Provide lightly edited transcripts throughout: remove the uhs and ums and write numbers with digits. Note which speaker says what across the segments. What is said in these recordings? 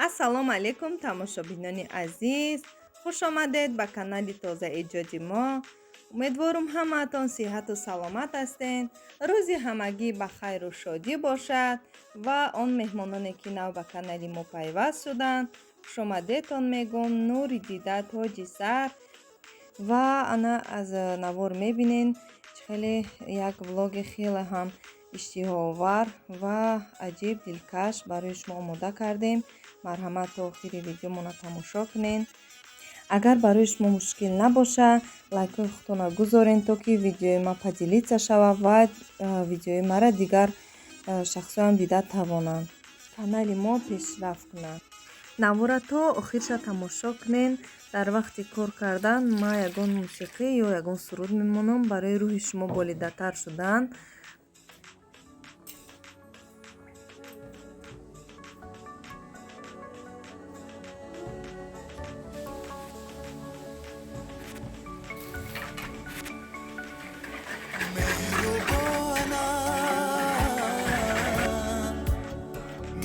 Speaker 1: Ассалому алайкум, тамошобинони азиз, хуш омадед ба канали тозаэҷоди мо. Умедворум, ҳамаатон сиҳату саломат ҳастед. Рӯзи ҳамагӣ ба хайру шодӣ бошад ва он меҳмононе, ки нав ба канали мо пайваст шуданд, хушомадетон мегӯм. Нури дида, тоҷи сар. Ва ана аз навор мебинен, чӣ хеле як влоги хеле ҳам иштиҳоовар ва аҷиб, дилкаш барои шумо омода кардем. Марҳамат, то охири видеомона тамошо кунед. Агар барои шумо мушкил набоша, лайкҳои худтонро гузорен, то ки видеои ма поделиться шавад ва видеои мара дигар шахсоам дида тавонанд, канали мо пешрафт кунад. Навора то охирша тамошо кунен. Дар вақти кор кардан ма ягон мусиқӣ ё ягон суруд мемонам барои рӯҳи шумо болидатар шудан.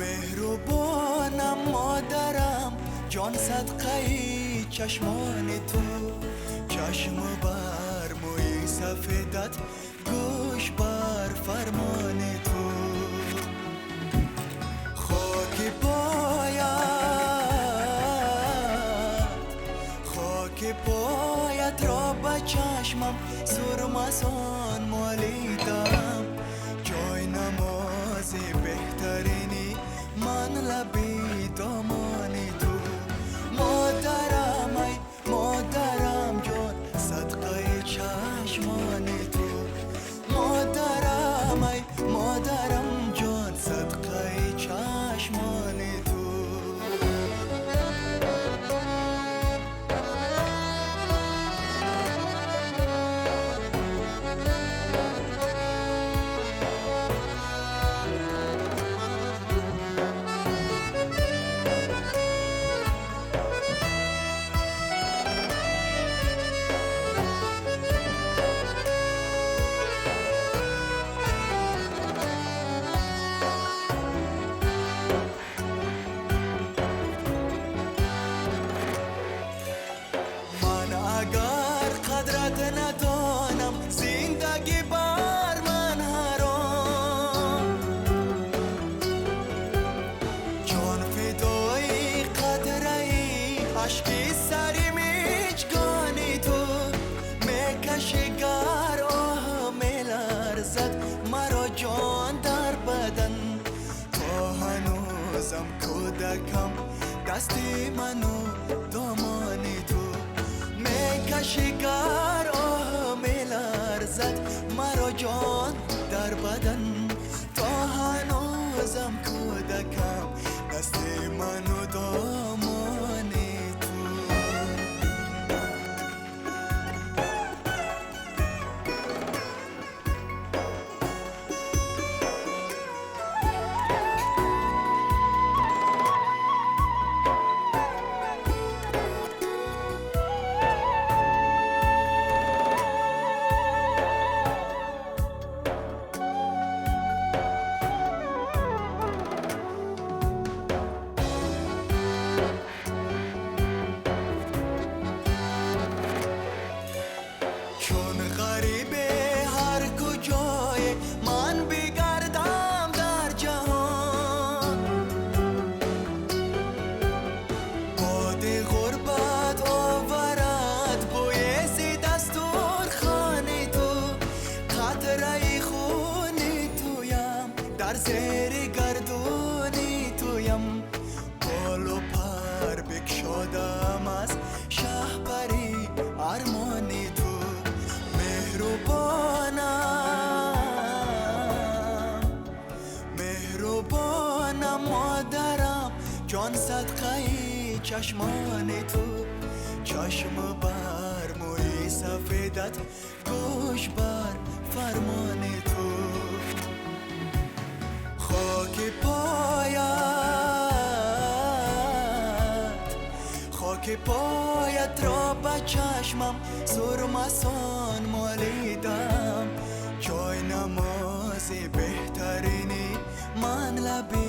Speaker 2: Меҳрубонам, модарам, ҷон садқаи чашмони ту. Чашм бар мӯи сафедат, гӯш бар фармони ту. Хоки поят, хоки поятро ба чашмам сурмасон молидам. Ҷой намози беҳтарини ман лаби домони ту. Модарам, ай модарам, ҷон садқаи чашмони ту. Модарам, ай модарам, ҷон садқаи чашмони ту. Ман агар қадрат надонам, зиндагӣ бар ман ҳаром. Ҷон фидои қатраи ашки сари миҷгони ту. Мекашӣ гар оҳ, меларзад маро ҷон дар бадан. То ҳанӯзам кӯдакам, дасти ману домони ту. Мекашӣ гар оҳ, меларзад маро ҷон дар бадан. То ҳанӯзам кӯдакам, дасти ману домони ту. Чун ғарибе ҳар куҷое ман бигардам дар ҷаҳон, боди ғурбат оварад бӯе зи дастурхони ту. Қатраи хуни туям, дар зери гардуни туям. Болу пар бикшодам аз шаҳпари армони ту. Меҳрубонам, меҳрубонам, модарам, ҷон садқаи чашмони ту. Чашм бар мӯи сафедат, гӯш бар фармони ту. Хоки поят, хоки поятро ба чашмам сурмасон молидам. Ҷой Намоз беҳтарини ман лаби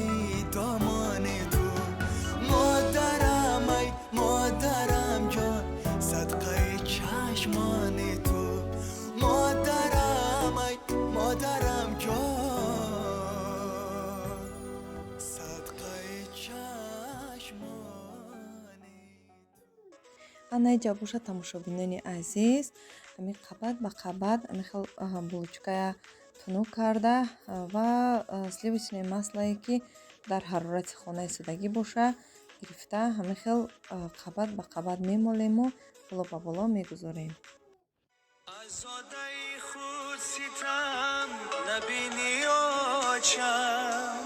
Speaker 2: домани ту. Модарам, ай модарам ҷон, садқаи чашмони ту. Модарам, ай модарам ҷон, садқаи чашмони ту.
Speaker 1: Ана иҷа боша, тамошобинони азиз, ҳамин қабат ба қабат ҳамин хел булочкая тунук карда ва сливочное маслое, ки дар ҳарорати хона истодагӣ боша, гирифта ҳамин хел қабат ба қабат мемолему боло ба боло мегузорем.
Speaker 2: Азодаи худ ситам набини, очам,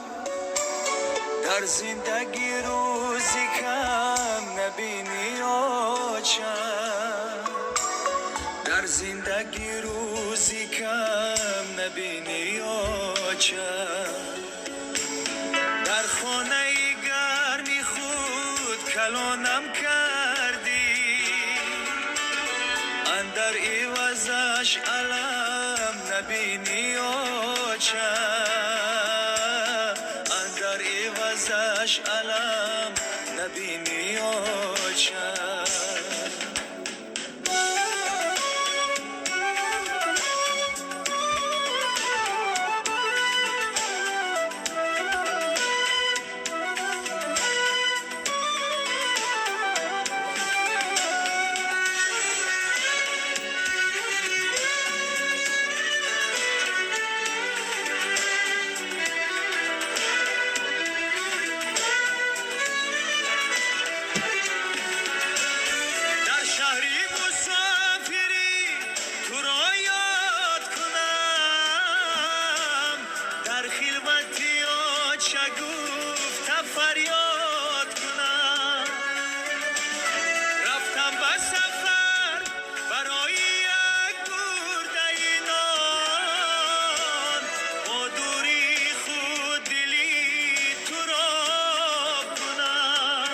Speaker 2: дар зиндагӣ рӯзи кам набини, очам, дар зиндагӣ рӯзи кам набини, очам, дар хонаи гарми худ калонам кардӣ, андар ивазаш алам набини, очам, андар ивазаш алам набини, очам. Дар шаҳри мусофирӣ туро ёд кунам, дар хилвати оча гуфта фарёд кунам. Рафтам ба сафар барои як гурдаи нон, бо дури худ дили туро кунам.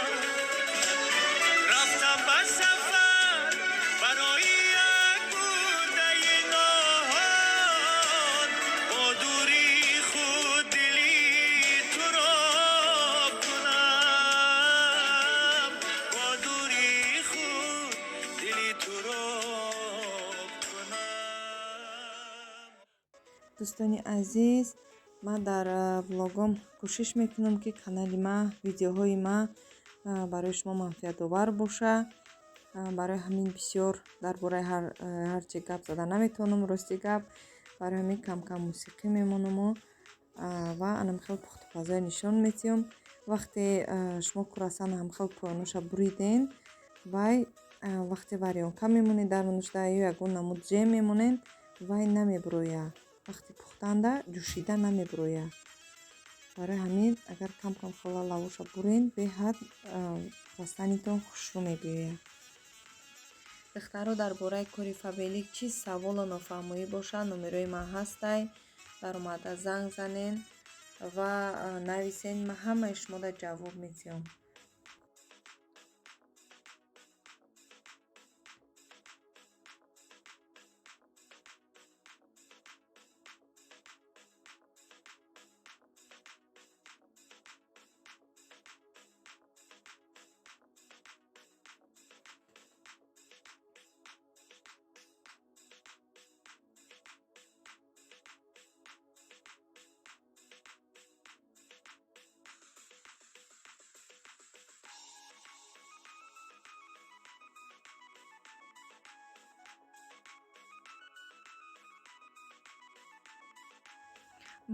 Speaker 2: Рафтам ба сафар барои як гурдаи нон, бо дури худ дили туро кунам, бо дури худ дили туро кунам.
Speaker 1: Дӯстони азиз, ман дар влогом кӯшиш мекунам, ки канали ма, видеоҳои ма барои шумо манфиатовар боша. Барои ҳамин бисёр дар бораи ҳар чи гап зада наметавонам, рости гап. Барои ҳамин камкам мусиқӣ мемонаму ва анамхел пухтупазое нишон метиҳам. Вақте шумо курасана ҳамхел поёноша буриден, вай вақте варёнка мемонед дар нушта ё ягон намуд ҷем мемонед, вай намебурояд. Вақти пухтанда ҷӯшида намебурояд. Барои ҳамин агар кам-кам хела лавоша бурен, беҳад курасанитон хушрӯ мебиёяд. Духтаро, дар бораи кори Фаберлик чӣ саволу нофаҳмоӣ бошад, номерои ман ҳастай, даромада занг занен ва нависен, ман ҳамаи шумода ҷавоб медиҳам.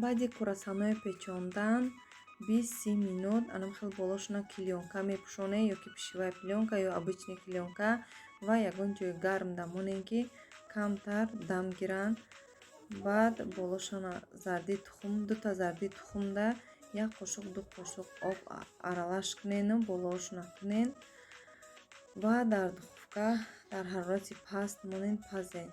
Speaker 1: Баъди курасаное печондан 20-30 минут анам хел болошона клёнка мепӯшонем, ё ки пищевая плёнка, ё обычный клёнка, ва ягон ҷои гарм дамонем, ки камтар дам гиранд. Баъд болошона зарди тухм, дута зарди тухмда як қошуқ, ду қошуқ об аралаш кунену болоошона кунен ва дар духовка дар ҳарорати паст монен, пазен.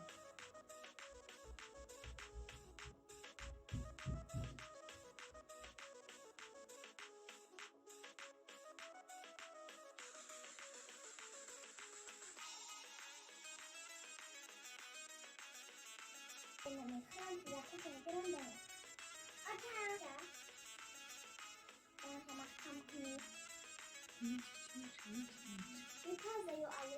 Speaker 3: Показую, але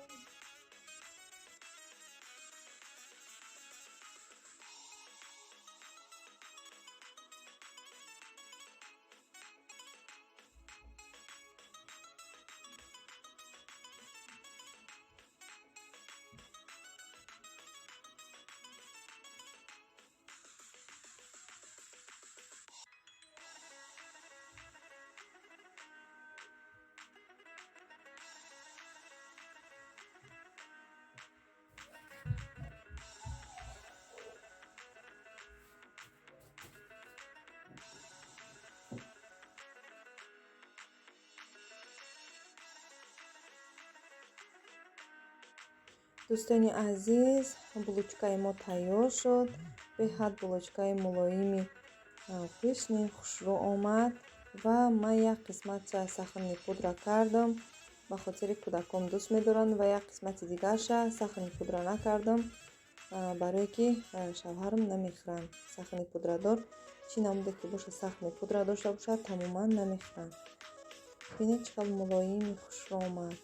Speaker 1: Дӯстони азиз, булочкаи мо тайёр шуд. Беҳад булочкаи мулоими, пишный, хушрӯ омад ва ман як қисматша сахарный пудра кардам, ба хотири кӯдаком дӯст медоранд, ва як қисмати дигарша сахарный пудра накардам, барое ки шавҳарам намехӯранд. Сахарный пудрадор чӣ намуде ки боша, сахарный пудра дошта бошад, тамоман намехӯранд. Бинед, чӣ қадр мулоими хушрӯ омад.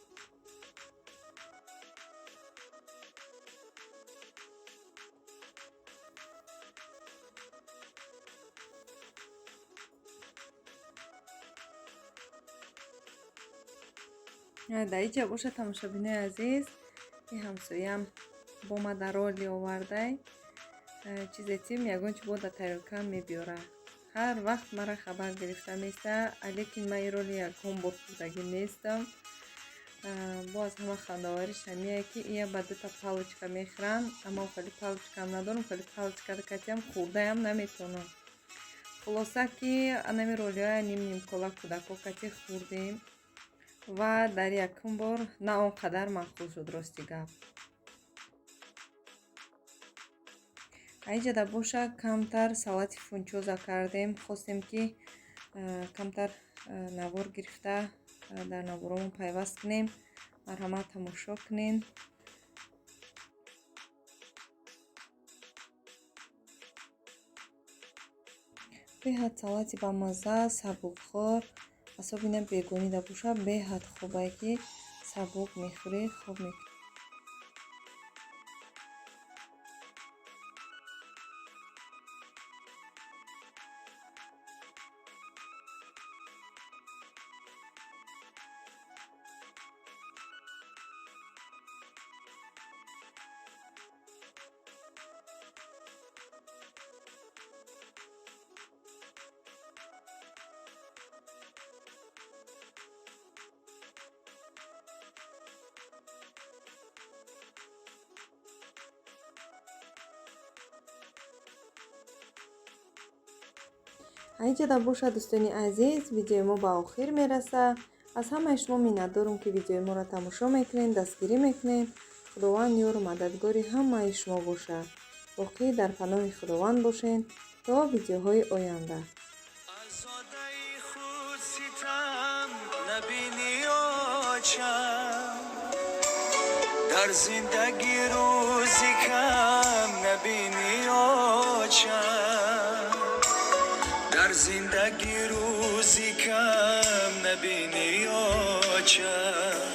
Speaker 1: Дар иҷа боша, тамошобинои азиз, ин ҳамсоям бо ма дар роли овардай. Чизе тим, ягон чи бо дар тарелкам мебиёра. Ҳар вақт мара хабар гирифта места, лекин ман ин роли ягон бор хӯрдагӣ нестам. Бо аз ҳама хандаовариш ҳамие, ки ия ба дута палочка мехӯранд, аммо хеле палочкаам надорам, хеле палочка катиам хӯрдаям наметавонам. Хулоса, ки анами ролиҳоя ним нимкола кӯдако кати хӯрдем ва дар якум бор на он қадар маъқул шуд, рости гап. Аиҷада боша, камтар салати фунчоза кардем. Хостем, ки камтар навор гирифта, дар наворомон пайваст кунем. Марҳамат, тамошо кунен. Беҳад салати бамазза, сабукхӯр, особенно бегонида боша, беҳад хубае, ки сабук мехӯрӣ, хоб мекунӣ. Айҷада боша, дӯстони азиз, видеои мо ба охир мерасад. Аз ҳамаи шумо миннатдорум, ки видеои моро тамошо мекунед, дастгирӣ мекунед. Худованд ёру мададгори ҳамаи шумо бошад. Боқӣ дар паноҳи Худованд бошед то видеоҳои оянда.
Speaker 2: Озодаи худ ситам набинӣ, очам, дар зиндагӣ рӯзи кам набинӣ, очам, дар зиндагӣ рӯзи кам набинӣ, очам.